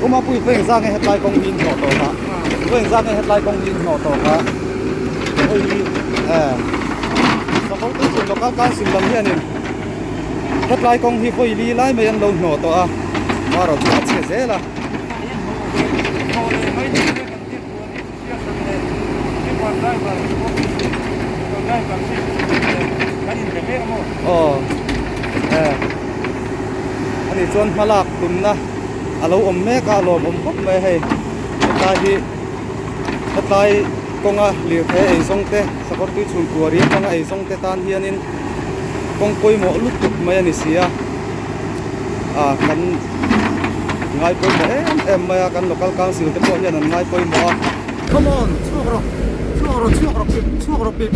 Uma pui veng zang nge hetlai kawng hi in hnawh tawh kha. Veng zang nge hetlai kawng hi in hnawh tawh kha. Hei hi eh Sakawr Tuichhun Local Council lam hianin hetlai kawng hi vawi li lai mai an lo hnawh tawh a, marawh chu a chhe zel a. Aw eh ani chuan hma lak tumna a lo awm mek a a lawmawm khawp mai a hei hetlai hi hetlai kawnga lirthei a eizawng te sakawr tui chhun kuar hi kawnga eizawng te tan hianin kawng pawimawh lutuk mai a ni si a ah kan ngai pawimawh em em mai a kan local council te pawh hian an ngai pawimawh a. Come on chhuak rawh chhuak rawh chhuak rawh pip chhuak rawh pip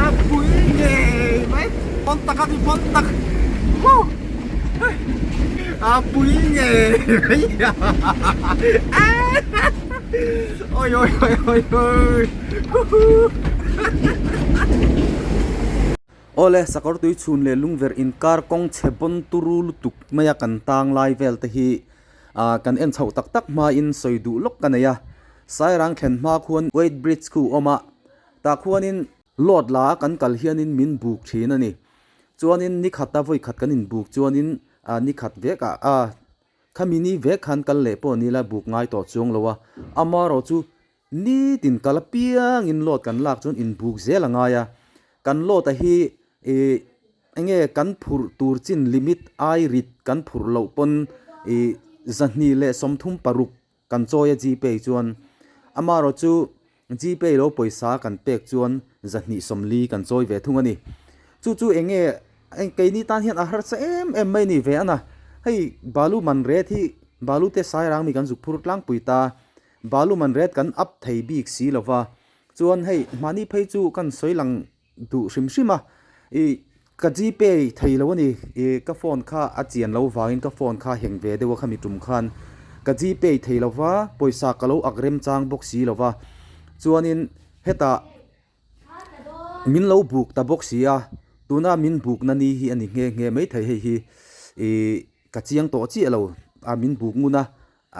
a pui ngei mai pawn tak a ni pawn tak woo a pui ngei mai oi oi oi oi oi Awle, sakawr tui chhun leh lungverh inkar kawng chhe bawn turu lutuk maia kan tang lai vel te hi ah kan en chhoh tak tak hmain sawi duh lawk ka nei a. Sairang thlen hma khuan Weight Bridge khu awm a, tah khuanin load la a kan kal hianin min buk thin a ni. Chuanin ni khata vawi khat kan inbuk chuanin ah ni khat vek ah ah khami ni vek khan kal leh pawh ni la buk ngai tawh chuang lo a, amaherawhchu Nitin kal apiangin load kan lak chuan inbuk zel a ngai a, kan load a hi ih enge kan phurh tur chin limit ai rit kan phurh loh pawn ih 236 kan chawi a gpay chuan amaherawh chu gpay lo pawisa kan pek chuan 240 kan chawi ve thung a ni. Chu chu enge keini tan hian a harsa em em mai a ni ve a na, hei balu man ret hi balu te sairang mi kan zuk phur tlangpui ta. Balu man ret kan up thei bik si lo va, chuan hei mahni phei chu kan sawi lang duh hrim hrim a, ih ka gpay thei lo a ni, ih ka phone kha a chian lo vangin ka phone kha heng ve deuh a khami tum khan ka gpay thei lo va, pawisa ka lo ak remchang bawk si lo va, chuanin hetah min lo buk ta bawk si a, tuna min bukna ni hi a ni nghe nghe maithei hei hi ih ka chiang tawh chiah lo a min buk ngun a.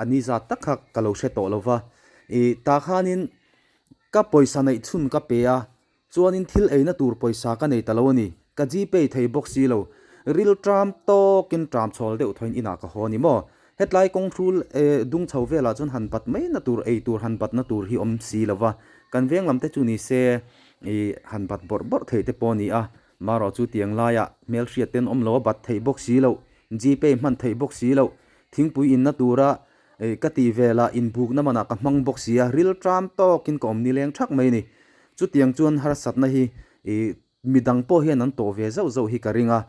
A ni zat tak kha ka lo hre tawh lo va, ih tah khanin ka pawisa neih chhun ka pe a, chuanin thil eina tur pawisa ka nei ta lo a ni, ka gpay thei bawk si lo, ril ṭam tawkin ṭam chhawl deuh thawin inah ka haw a ni maw? Hetlai kawng hrul eh dung chho velah chuan han bat mai na tur ei tur han bat na tur hi awm si lo va, kan veng lam te chu ni se ih han bat bawrh bawrh theih te pawh a ni a, marawh chu tiang laiah hmelhriat ten awm lo a bat theih bawk si loh, gpay hman theih bawk si loh, Thingpui inna tura ka tih velah inbukna manah ka hmang bawk si a, ril ṭam tawkin ka awm nileng ṭhak mai a ni. Chutiang chuan harsatna hi midang pawh hian an tawh ve zauh zauh hi ka ring a.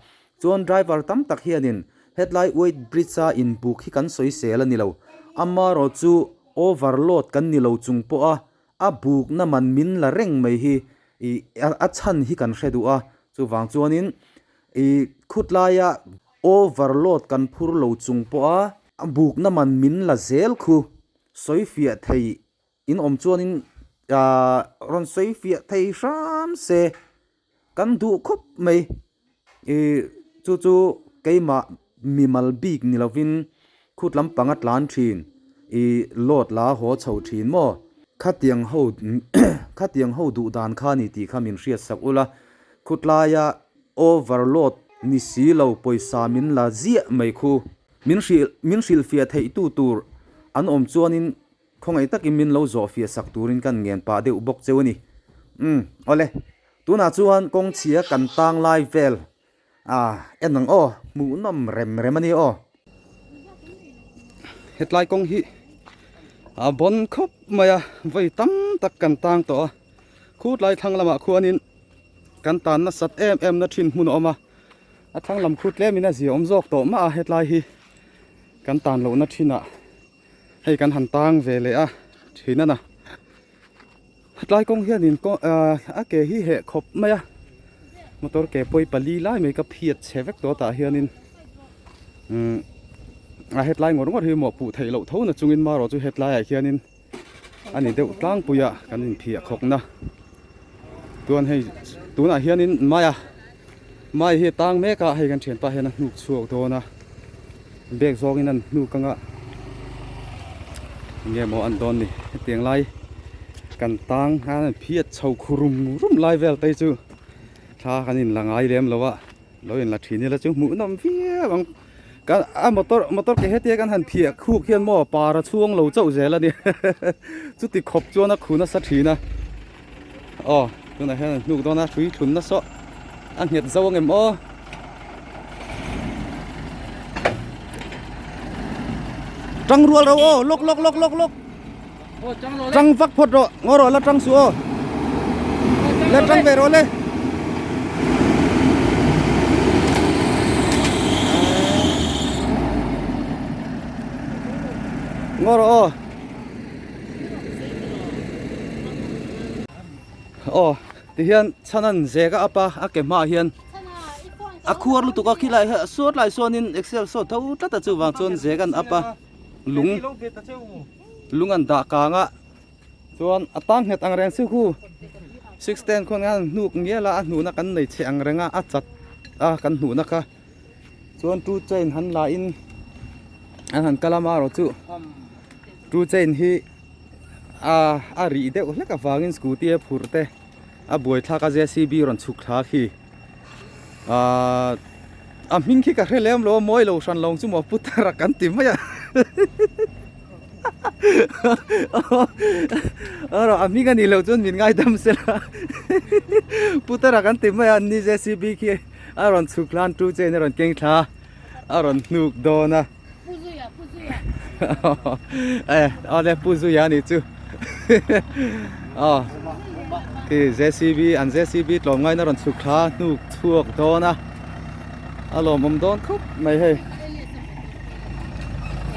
Chuan driver tam tak hianin hetlai weight bridge-a inbuk hi kan sawisel a ni lo. Amaherawh chu overload kan ni lo chung pawha a bukna man min la reng mai hi a chhan hi kan hre duh a. Chuvang chuanin khutlaia Overload kan phur lo chung pawha a bukna man min la zel khu sawi fiah thei in awm chuanin aah rawn sawi fiah thei hram se kan duh khawp mai ih chu chu keimah mimal bik ni lovin khut lampang a tlan thin ih load la haw chho thin maw khatiang ho khatiang ho duh dan kha ni tih kha min hriat sak ula khutlaia Overload ni si lo pawisa min la ziah mai khu. Min hrilh min hrilhfiah theih tu tur an awm chuanin khawngaih takin min lo zawhfiah sak turin kan ngen pah deuh bawk cheu a ni. Umm awle tunah chuan kawngchhia kan tang lai vel a en ang aw hmuhnawm rem rem a ni aw. Hetlai kawng hi a bawn khawp mai a vawi tam tak kan tang tawh a khutlai thlang lamah khuanin kan tan nasat em em na thin hmun a awm a a thlang lam khu tlem in a zia awm zawk tawh mah a hetlai hi kan tan loh na thin ah hei kan han tang ve leh a thin a na hetlai kawng hian in kawng ah a ke hi heh khawp mai a motor ke pawi pali lai mai ka phiat chhe vek tawh tah hian in umm a hetlai ngawr ngawr hi mawhpuh theih loh tho na chungin marawh chu hetlai ah hian in a ni deuh tlangpui a kan inphiah khawkna chuan hei tunah hianin mai a mai hi a tang mek a hei kan thianpa hian a hnuk chhuak dawn a. Bag zawngin an hnuk anga enge maw an dawn ni hetiang lai kan tang a phiat chho khu rum rum lai vel te chu thla kan in la ngai lem lo a lo in la thin ila chu hmuh nawm viau ang ka a motor motor ke hetia kan han phiah khuk hian maw par a chhuang lo chauh zel a ni chuti khawp chuan a khu nasa thin a aw tunah hian an hnuk dawn a hrui thlun nasa a nghet zo ang em aw. Tang rual ro aw lawk lawk lawk lawk lawk tang vak phawt rawh ngaw rawh la tang suh aw la tang ve rawh le. Ngaw rawh aw. Aw tihian chhan an zek a up a a ke hmaah hian a khuar lutuk a khilai hi sawt lai sawn in excel saw tho tlat a chuvang chuan zek an up a lung lung an dah kang a chuan a tang nghet ang reng chu khu 6ten khawn khan hnuk ngial a a hnuhna kan nei chhe ang reng a a chat a kan hnuhna kha chuan two chain han la in an han kal a marawh chu two chain hi a a rih deuh hlek avangin scooty a phurh te a buaithlak a jcb rawn chhuk thla khi ahh a hming khi ka hre lem lo a mawi lo hran lo ang chu maw putar a kan ti mai a erawh a hming a nih loh chuan min ngaidam se la putar a kan ti mai a ni jcb khi a rawn chhuk hlan tu chain a rawn keng thla a rawn hnuk dawn a. Pu Zuia, Pu Zuia. Eh, awle Pu Zuia ni chu. Aw. Khi JCB an JCB tlawm ngaina rawn chhuk thla hnuk chhuak dawn a. A lawmawm dawn khawp mai hei.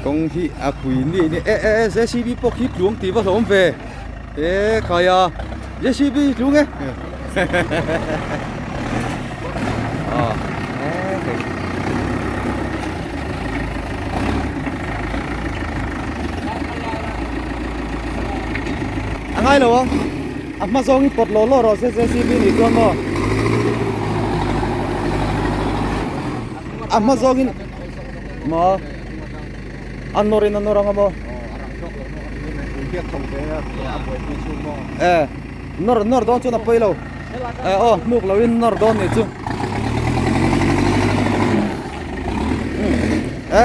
Kawng hi a pui ni ni e e e JCB pawh khi tluang tih va hlawm ve. E khaia JCB tluang e. Aw e hei. A ngai lo ang a hma zawng hi pawt law law rawh se JCB nih chuan maw a hma zawng in maw a nawr in a nawr ang a maw e nawr nawr dawn chuan a pawi lo e aw hnuk lo in nawr dawn nih chu e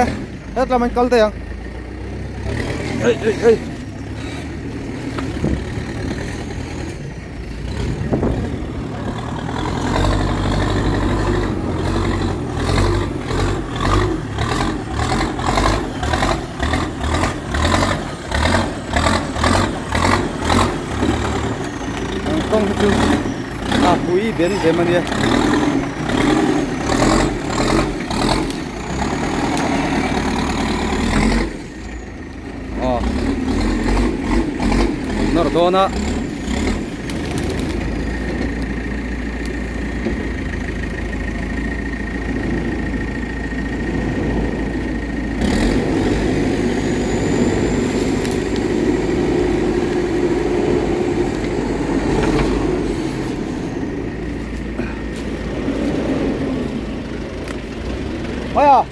hetlam an kal daih ang ei ei ei Ang kawng hi chu a pui ben zem a nia. Aw nawr dawn a. Haiah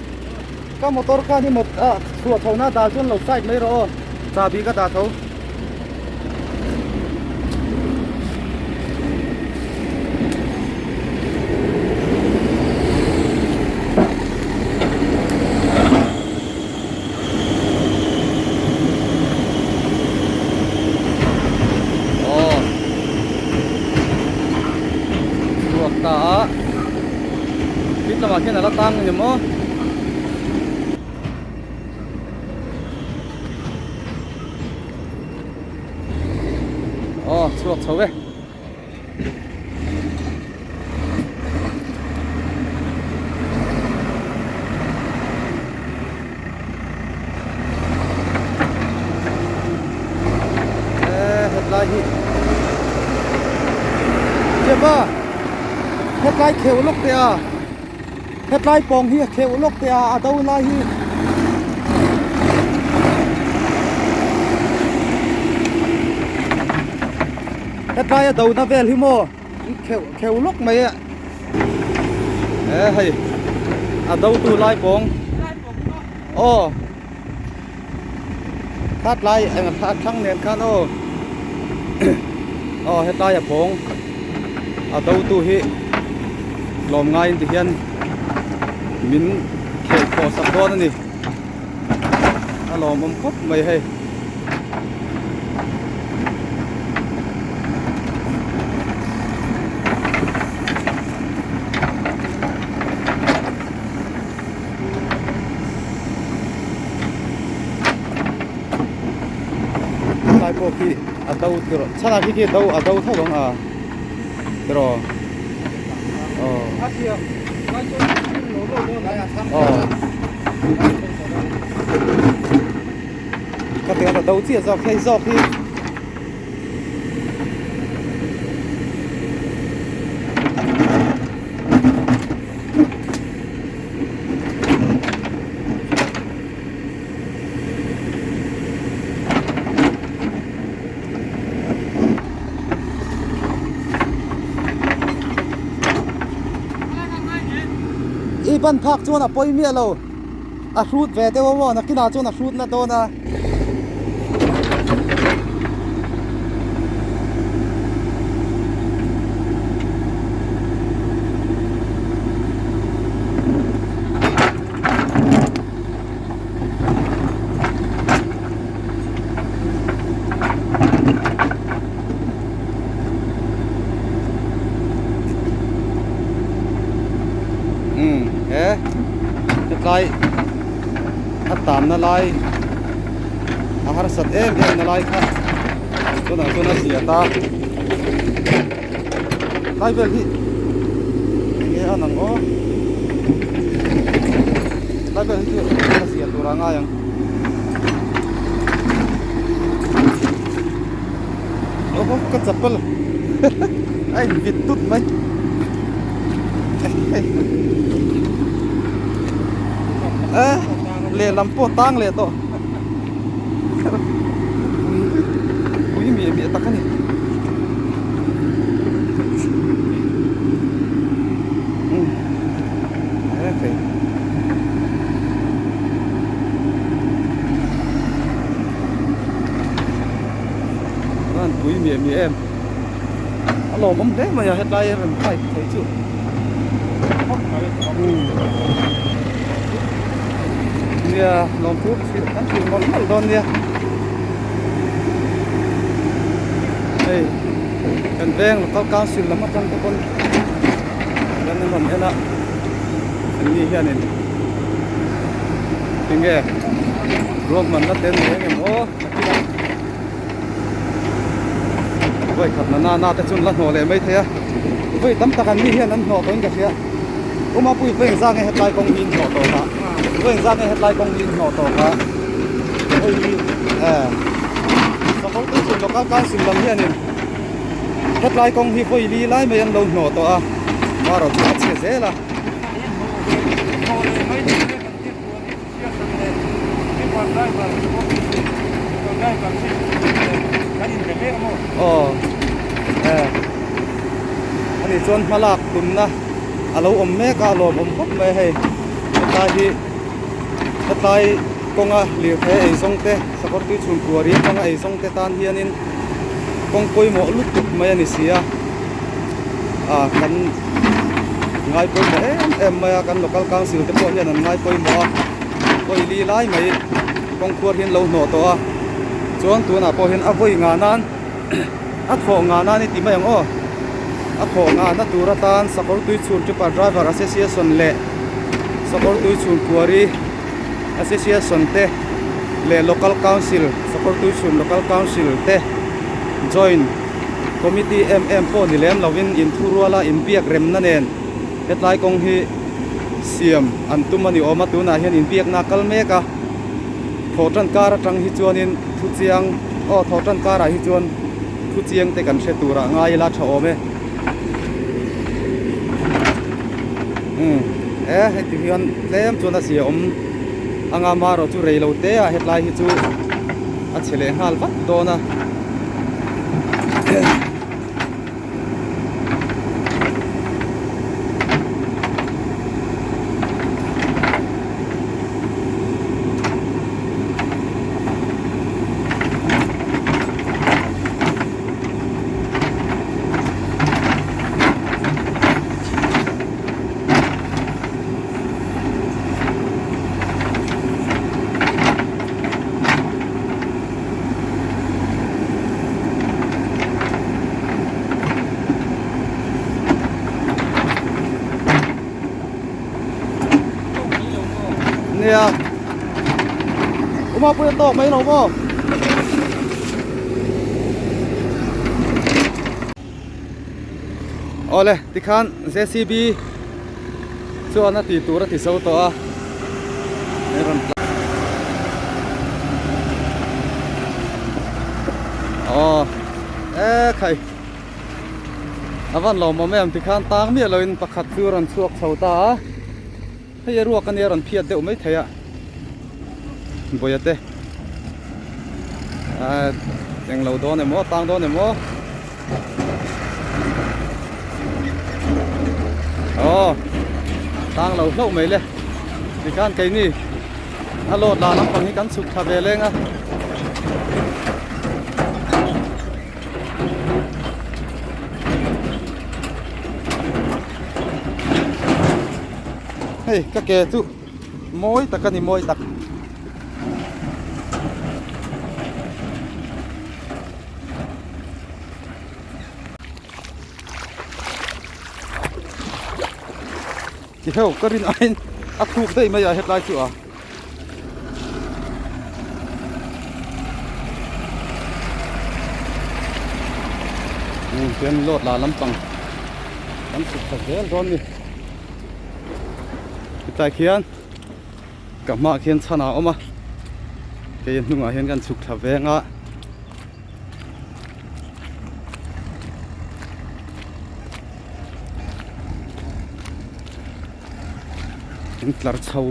ka motor khan hi mot ah chhuah chho na dah chuan lo side mai rawh aw chahbi ka dah tho. Aw chhuak ta a bit lamah khian a la tang a ni maw. Aw chhuak chho e. Hetlai hi Cheva hetlai kheuh lawk teh a hetlai pawng hi a kheuh lawk teh a a do lai hi hetlai a do na vel hi maw kheuh kheuh lawk mai a e hei a do tu lai pawng. Aw khat lai eng a thlang nen khan aw aw hetlai a pawng a do tu hi tlawm ngaiin ti hian min khelh khawh sak dawn a ni a lawmawm khawp mai hei. Helai pawh khi a do tiraw chhanah khi khi a do a do tho ang a tiraw aw aw khatiang a do chiah zawk hei zawk hi. I ban phak chuan a pawi miah lo a hrut ve deuh a maw nakinah chuan a hrut na dawn a. Umm he hetlai a tanna lai a harsat em em na lai kha tunah chuan a zia ta tlai vel hi enge a nang aw tlai vel hi chu a zia tur a ngai ang. Aw ka chapal a invit tut mai a lehlam pawh tang leh tawh pui miah miah tak a ni An pui miah miah em a lawmawm hle mai a hetlai rawn pipe thei chu nia lawmthu hrilh kan hrilh mawlh mawlh dawn nia hei kan veng local council lam atang te pawn kan rawn en a anni hianin tinge ruahmanna te an nei ang em aw. Vawi khat na na te chuan la hnawh leh mai thei a vawi tam tak an ni hian an hnawh tawhin ka hria Uma pui vawi engzah nge hetlai kawng hi in hnawh tawh kha vawi engzah nge hetlai kawng hi in hnawh tawh kha vawi hi eh sakawr tui chhun local council lam hianin hetlai kawng hi vawi li lai mai an lo hnawh tawh a marawh chu a chhe zel a. Aw eh ani chuan hma lak tumna a lo awm mek a a lawmawm khawp mai hei hetlai hi hetlai kawnga lirthei a eizawng te sakawr tui chhun kuar hi kawnga eizawng te tan hianin kawng pawimawh lutuk mai a ni si a ah kan ngai pawimawh em em mai a kan local council te pawh hian an ngai pawimawh a vawi li lai mai kawng khuar hi an lo hnawh tawh a chuan tunah pawh hian a vawi ngah nan a thawh ngah nan i ti mai ang aw a thawh ngah na tur atan sakawr tui chhun tipper driver association leh sakawr tui chhun kuari association te leh local council sakawr tui chhun local council te join. Committee em em pawh ni lem lovin inthuruala inbiak remna nen hetlai kawng hi siam an tum a ni awm a, tunah hian inbiakna a kal mek a, thawhtan kar atang hi chuanin thu chiang aw thawhtan karah hi chuan thu chiang te kan hre turah ngai ila tha awm e. Umm e heti hian tlem chuan a zia awm anga marawh chu rei lo te ah hetlai hi chu a chhe leh nghal vat dawn a. Uma pui a tawk mai lo maw? Awle tikhan JCB chuan a tih tur a ti zo tawh a hei rawn aw e khai a van lawmawm em tikhan tang miah loin pakhat chu rawn chhuak chho ta a hei a ruak ania rawn phiat deuh maithei a bawia te ah englo dawn emaw tang dawn emaw aw tang lo hlauh mai le tikhan keini a load la lampang hi kan chhuk thla ve leng a. Hei ka ke chu mawi tak a ni mawi tak. Ti heu ka rin aiin a thuk daih mai a hetlai chu a. Tian load la lampang kan chhuk thla zel dawn ni. Hetlai khian ka hmaah khian chhan a awm a kei a hnungah hian kan chhuk thla veng a. In tlar chho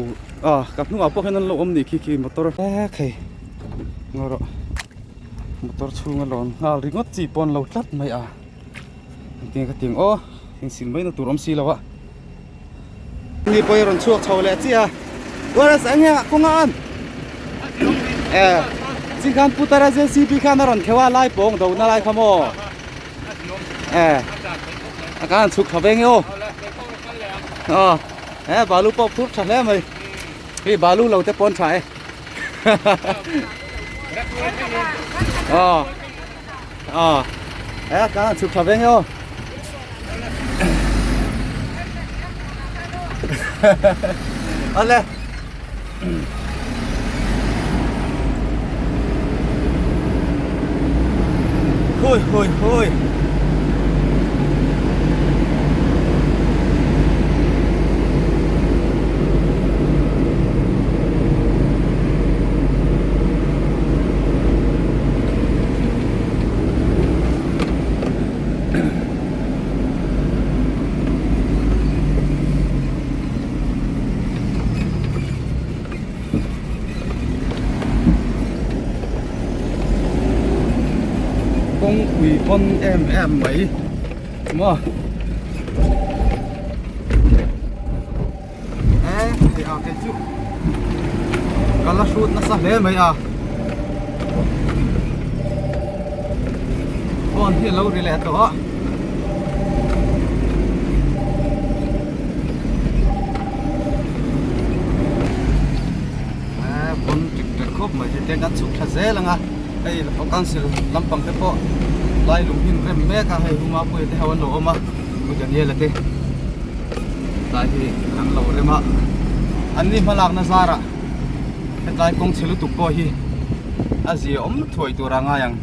a ka hnungah pawh hian an lo awm nih khi khi motor e khei ngaw rawh motor chhunga lawn nghal ringawt chi pawh an lo tlat mai a engtin ka ti ang aw insil mai na tur awm si lo a ni pawh hi a rawn chhuak chho leh chiah a whereas eng nge kawnga an e ching khan putara jcb khan a rawn kheuh a lai pawng do na lai kha maw e a khan an chhuk tha ve nge aw aw he balu pawh phur tha hle mai hei balu lo te pawn tha e aw aw he a khan an chhuk tha ve nge aw Awle Hui hui hui Kawngpui pawn em em mai maw e hei a kei chu ka la hrut nasa hle mai a phone hi a lo ri leh tawh a. Pawn ṭek ṭek khawp mai hei te kan chhuk thla zel ang a hei council lampang te pawh lai lung hin rem mek a hei huma puia te ho an lo awm a pu Daniel-a te tlai hi an lo rem a an ni hmalakna zarah hetlai kawng chhe lutuk pawh hi a zia awm thuai tur a ngai ang.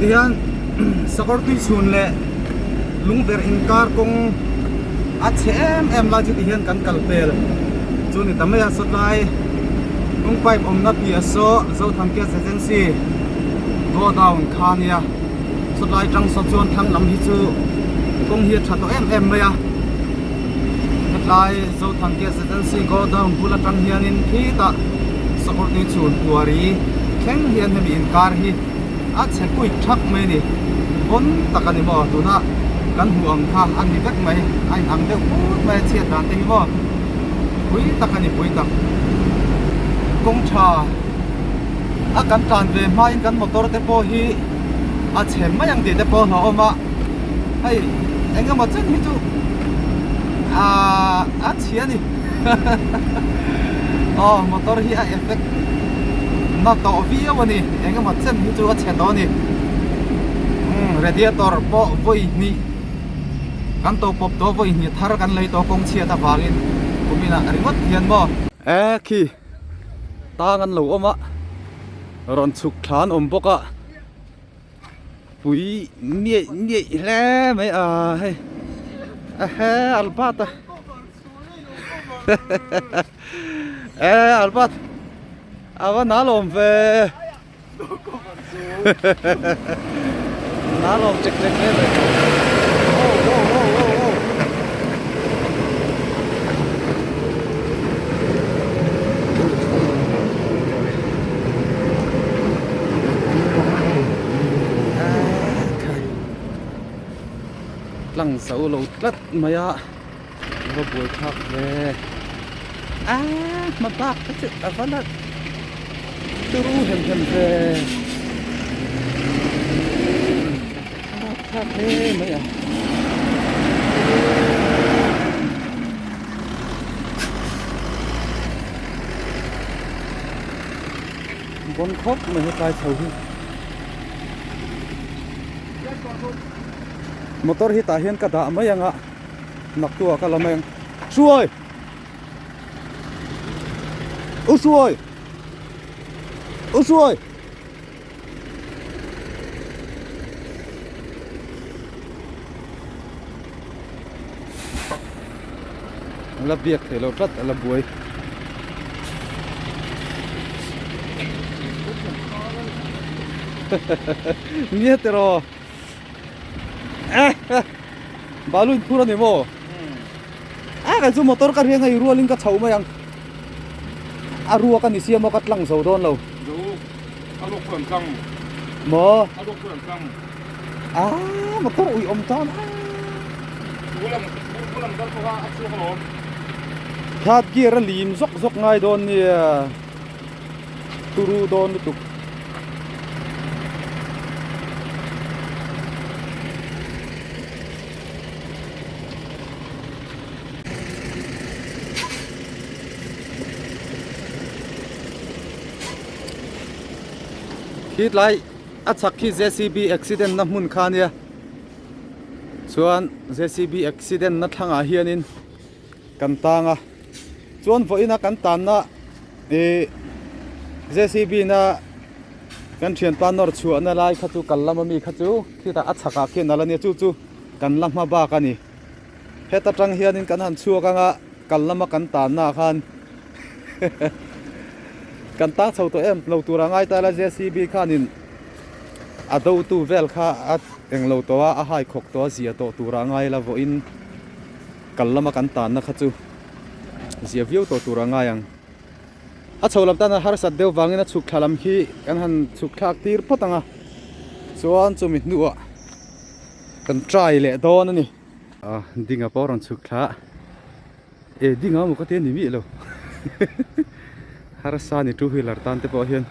Tihian sakawr tui chhun leh lungverh inkar kawng a chhe em em lai chu tihian kan kal pel chu ni ta mai a sawtlai kawng pipe awmna piah saw Zothan Gas Agency godown kha a nia sawtlai tang saw chuan thlang lam hi chu kawng hi a tha tawh em em mai a hetlai Zothan Gas Agency godown bul atang hianin khitah sakawr tui chhun kuari thleng hian hemi inkar hi a chhe kuit thak mai a ni pawn tak a ni maw tuna kan hmuh ang kha a ni vek mai a in ang deuh put mai a chhiat dan te hi maw pui tak a ni pui tak kawng tha a kan tlan ve hmain kan motor te pawh hi a chhe mai ang tih te pawh a hlauhawm a hei eng emaw chen hi chu ahh a chhia a ni aw motor hi a effect na tawh viau a ni eng emaw chen hi chu a chhe tawh a ni umm radiator pawh vawi hnih kan to pawp tawh vawi hnih thar kan lei tawh kawng chhiat avangin kuminah ringawt hian maw e khi tang an lo awm a rawn chhuk thla an awm bawk a. Pui niaih niaih hle mai a hei a he Albert a e Albert a va nal awm ve nal awm chek chek hle mai oh oh oh oh oh Tlang zo lo tlat mai a va buai thlak ve a hma bak te chu a va la turu hem hem ve a thlak hle mai a. Bawn khawp mai hetlai chho hi motor hi tah hian ka dah mai ang a naktuah ka la mai ang hruai u hruai u hruai A la biak theih loh tlat a la buai. Nia tiraw balu in phur a ni maw? A kei chu motor ka riang a i rualin ka chho mai ang a ruak a ni sia maw ka tlang zo dawn lo. Maw? Ah motor ui awm tan a. Third gear a lim zawk zawk ngai dawn nia turu dawn lutuk. Khitlai. A chhak khi jcb accident na hmun kha ania chuan jcb accident na thlangah hianin kan tang a chuan vawiin a kan tanna ihh jcb na kan thianpa nawr chhuahna lai kha chu kal lama mi kha chu khitah a chhakah khian a la nia chu chu kan la hma bak a ni heta tang hianin kan han chhuak anga kal lama kan tanna ah khan. Kan tang chho tawh em lo tur a ngai ta la JCB khanin a do tu vel kha a englo tawh a a hai khawk tawh a zia tawh tur a ngai la vawiin kal lama kan tanna kha chu zia viau tawh tur a ngai ang. A chho lam tan a harsat deuh vangin a chhuk thla lam khi kan han chhuk thlak tir phawt ang a chuan chumi hnuah kan try leh dawn a ni. A dinga pawh a rawn chhuk thla a. E ding a maw ka ti a ni miah lo harsa ni two wheeler tan te pawh hian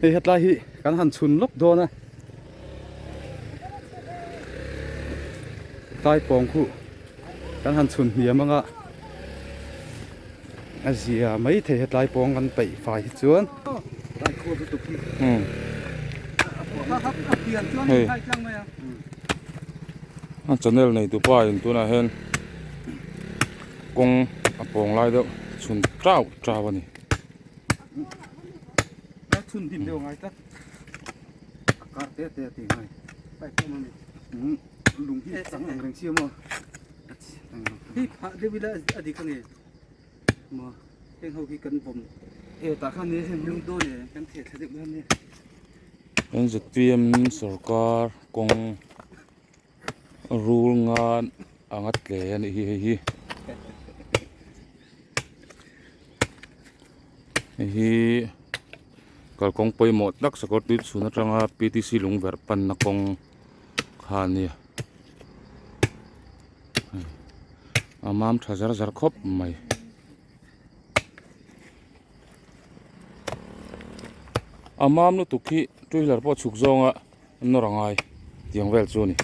hei hetlai hi kan han chhun lawk dawn a tlai pawng khu kan han chhun hniam anga a zia mai thei hetlai pawng kan peih fai hi chuan hei. A channel nei tu pa in tunah hian kawng a pawng lai deuh chhun tau tau a ni. kar te te a ti ngai umm lung hi chang ang reng sia maw Hei phah deuh ila a dik ange maw heng ho hi kan vawm e tah khan nia heng lung dawn e kan theh thla deuh dawn nia. Zpm sorkar kawng rul ngan anga tle a nih hi hei hi hei hi kalkawng pawimawh tak sakawr tui chhun atanga P T C lungverh panna kawng kha a nia a mam tha zar zar khawp mai. A mam lutuk hi two wheeler pawh chhuk zawnga nawr a ngai tiang vel chu a ni.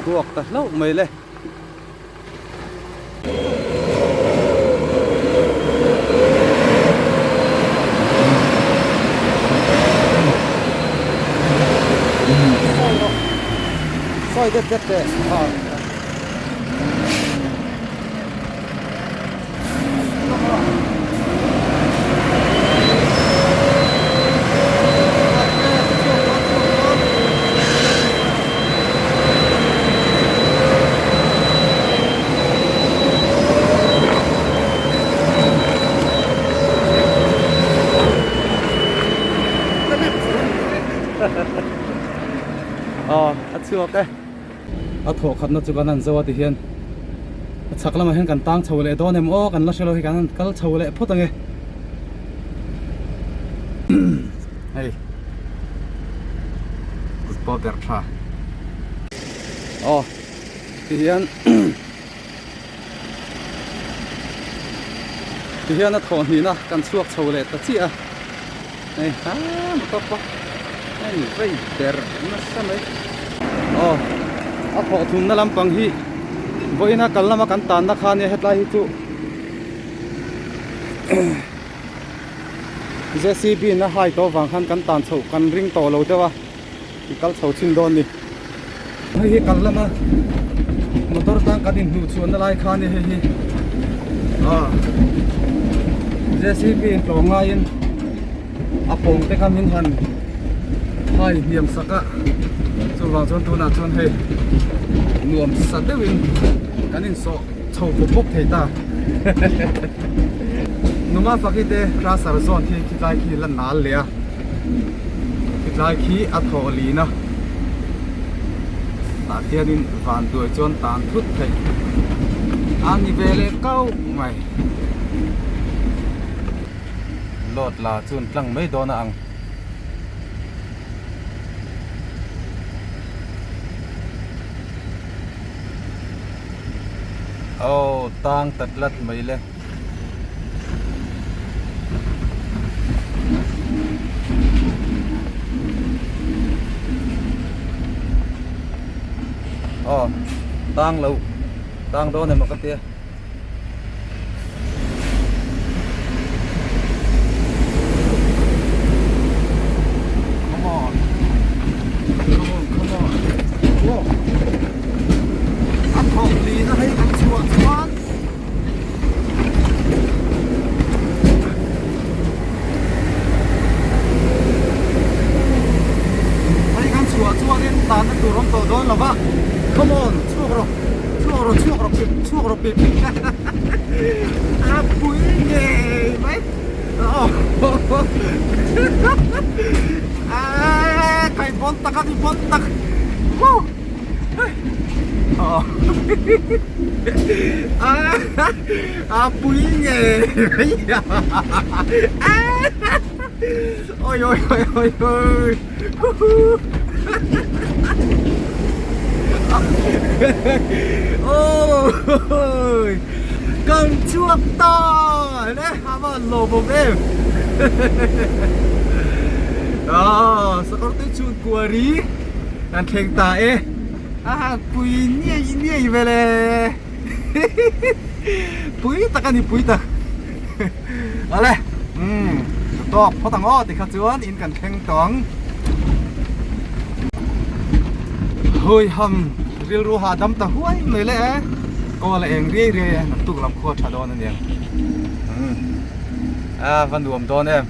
Chhuak ta hlauh mai le. Sawi det det teh ha. Aw a chhuak e a thawh khatna chu kan han zo a ti hian a chhak lamah hian kan tang chho leh dawn em aw kan la hre lo hi kan han kal chho leh phawt ange hei kut pawh ber tha aw ti hian ti hian a thawh hnihna kan chhuak chho leh ta chiah a hei ha motor pawh a in vei ber nasa mai aw a thawh thumna lampang hi vawiina kal lama kan tanna kha ania hetlai hi chu J C B in a hai tawh vang khan kan tan chhoh kan ring tawh lo deuh a i kal chho chhin dawn ni. Hei hi kal lama motor tang kan inhnuh chhuahna lai kha ania hei hi ah J C B in tlawm ngaiin a pawng te kha min han hai hniam sak a chuvang chuan tunah chuan hei nuam sa deuhin kan insawh chho bawk bawk thei ta Numa Faki te crusher zawn khi khitlai khi la nal leh a khitlai khi a thawh lin a tah khianin van duai chuan tan thut theih a ni ve leh kau mai load la chuan tlang mai dawn a ang. Aw tang ta tlat mai le. Aw tang lo tang dawn emaw ka tia. Come on. Come on, come on. Whoa. A thawk lin a hei kan chhuah chuan. Hei kan chhuah chuanin tanna tur awm tawh dawn lo va. Come on, chhuak rawh. Chhuak rawh, chhuak rawh pip, chhuak rawh pip. A pui ngei mai. A kai bon tak a ni bon tak. Woo. A pui nge Oi oi oi oi oi Oi Kan chhuak ta le a van lawmawm em Aw sakawr tui chhun kuari kan thleng ta e a pui niai niai vel e Pui tak a ni pui tak Awle umm tawk phawt ang aw tikha chuan in kan thleng tawh ang Hui ham rilru hahdam ta huai mai le e kawl a eng riai riai e naktuk lam khua tha dawn a niang umm a va nuam dawn em.